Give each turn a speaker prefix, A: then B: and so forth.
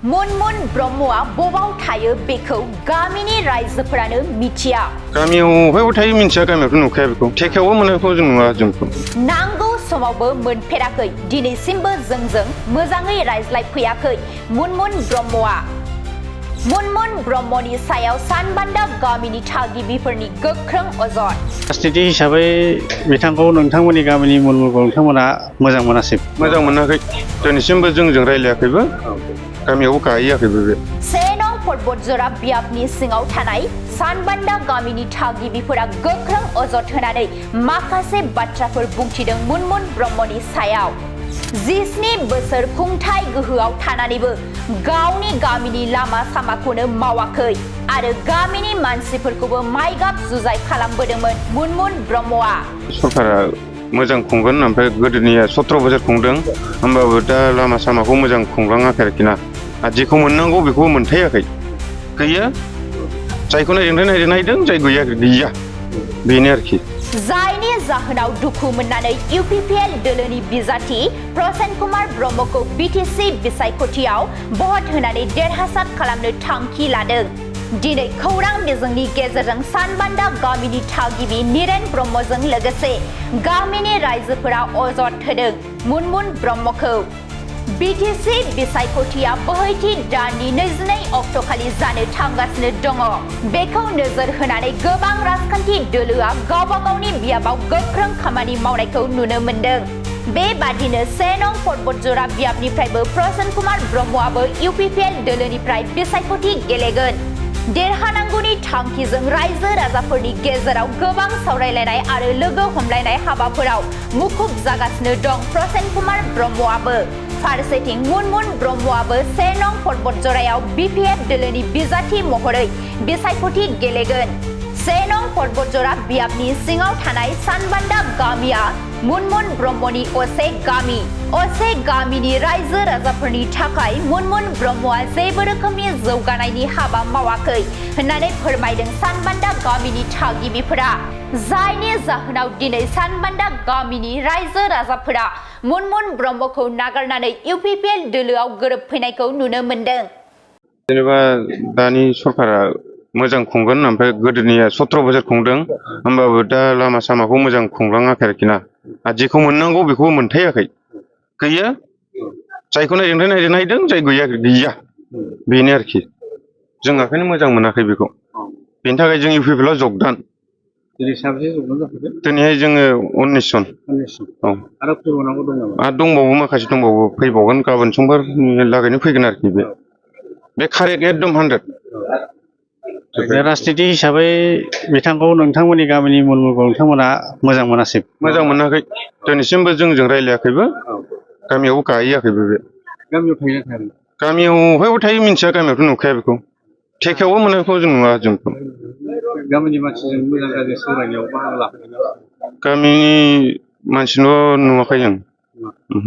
A: मुनमुन ब्रह्मआ बबाव थायो बेखौ गामिनि रायजोफोरानो मिथिया।
B: गामियाव बबेयाव थायो मिथिया, गामियावथ' नुखाया बेखौ। थेखायावबो मोननायखौ जों नुवा जोंखौ।
A: नांगौ समावबो मोनफेराखै, दिनैसिमबो जोंजों मोजाङै रायज्लायफैयाखै मुनमुन ब्रह्मआ। मुनमुन ब्रह्मनि सायाव सानबान्दा गामिनि थागिबिफोरनि गोख्रों अजद।
C: राजनिति हिसाबै बिथांखौ नोंथांमोननि गामिनि मुनमुनखौ नोंथांमोना मोजां मोनासै?
B: मोजां मोनाखै, दिनैसिमबो जोंजों रायलायाखैबो, गामियावबो गाहैयाखैबो बे।
A: से नं बतझ'रा बियाबनि सिङाव थानाय सानबान्दा गामिनि थागिबिफोरा गोख्रों अजद होनानै माखासे बाथ्राफोर बुंथिदों मुनमुन ब्रह्मनि सायाव। 17 बोसोर खुंथाय गोहोआव थानानैबो गावनि गामिनि लामा सामाखौनो मावाखै आरो गामिनि मानसिफोरखौबो माइगाब जुजाय खालामबोदोंमोन मुनमुन ब्रह्मआ।
B: सरकारा मोजां खुंगोन, ओमफ्राय गोदोनिया 17 बोसोर खुंदों, होमबाबो दा लामा सामाखौ मोजां खुंलाङाखै आरोखि ना। आरो जेखौ मोननांगौ बेखौबो मोनथायाखै, गैया। जायखौ नायदों जाय गैया, बेनो आरोखि।
A: जायनि जाहोनाव दुखु मोननानै इउपिपिएल दोलोनि बिजाथि प्रसेन कुमार ब्रह्मखौ बिटिसि बिसायख'थियाव भट होनानै देरहासार खालामनो थांखि लादों। दिनै खौरां बिजोंनि गेजेरजों सानबान्दा गामिनि थागिबि निरेन ब्रह्मजों लोगोसे गामिनि रायजोफोरा अजद होदों मुनमुन ब्रह्मखौ। बिटिसि बिसायख'थिया बोहैथि दाननि 22 अक्ट'खालि जानो थांगासिनो दङ। बेखौ नोजोर होनानै गोबां राजखान्थि दोलोआ गावबा गावनि बियाबाव गोख्रों खामानि मावनायखौ नुनो मोन्दों। बेबादिनो 1 नं बतझ'रा बियाबनिफ्रायबो प्रसेन कुमार ब्रह्मआबो इउपिपिएल दोलोनिफ्राय बिसायख'थि गेलेगोन। देरहानांगौनि थांखिजों रायजो राजाफोरनि गेजेराव गोबां सावरायलायनाय आरो लोगो हमलायनाय हाबाफोराव मुखुब जागासिनो दं प्रसेन कुमार ब्रह्मआबो। फारसेथिं मुनमुन ब्रह्मआबो 1 नं बतझ'रायाव बिपिएफ दोलोनि बिजाथि महरै बिसायख'थि गेलेगोन। 1 नं बतझ'रा बियाबनि सिङाव थानाय सानबान्दा गामिया मुनमुन ब्रह्मनि असे गामि। असे गामिनि रायजो राजाफोरनि थाखाय मुनमुन ब्रह्मआ जेबो रोखोमनि जौगानायनि हाबा मावाखै होननानै फोरमायदों सानबान्दा गामिनि थागिबिफोरा। जायनि जाहोनाव दिनै सानबान्दा गामिनि रायजो राजाफोरा मुनमुन ब्रह्मखौ नागारनानै इउपिपिएल दोलोआव गोरोबफैनायखौ नुनो मोन्दों।
B: जेनेबा दानि सरकारा मोजां खुंगोन, ओमफ्राय गोदोनिया 17 बोसोर खुंदों, होमबाबो दा लामा सामाखौ मोजां खुंलाङाखै आरोखि ना। आरो जेखौ मोननांगौ बेखौबो मोनथायाखै, गैया। जायखौ नायदों जाय गैया, बेनो आरोखि। जों ओंखायनो मोजां मोनाखै बेखौ। बेनि थाखाय जों इउपिपिएलआव जगदान।
C: दिनै साबेसे जगदान जाखो?
B: दिनैहाय जोङो 19 जन। औ।
C: आरो फैबावनांगौ दं नामा?
B: आरो दंबावो, माखासे दंबावो, फैबावगोन, गाबोन समफोरनि लागैनो फैगोन आरोखि बे कारेक्ट एकदम 100।
C: राजनिति हिसाबै बिथांखौ नोंथांमोननि गामिनि मुनमुनखौ नोंथांमोना मोजां मोनासै?
B: मोजां मोनाखै, दिनैसिमबो जोंजों रायलायाखैबो, गामियावबो गाहैयाखैबो बे।
C: गामियाव थायो ना थाया?
B: गामियाव बबेयाव थायो मिथिया, गामियावथ' नुखाया बेखौ। थेखायावबो मोननायखौ जों नुवा जोंखौ।
C: गामिनि मानसिजों मोजां गाज्रि सावरायनायाव बाहागो लाफैदों?
B: गामिनि मानसिल' नुवाखै जों।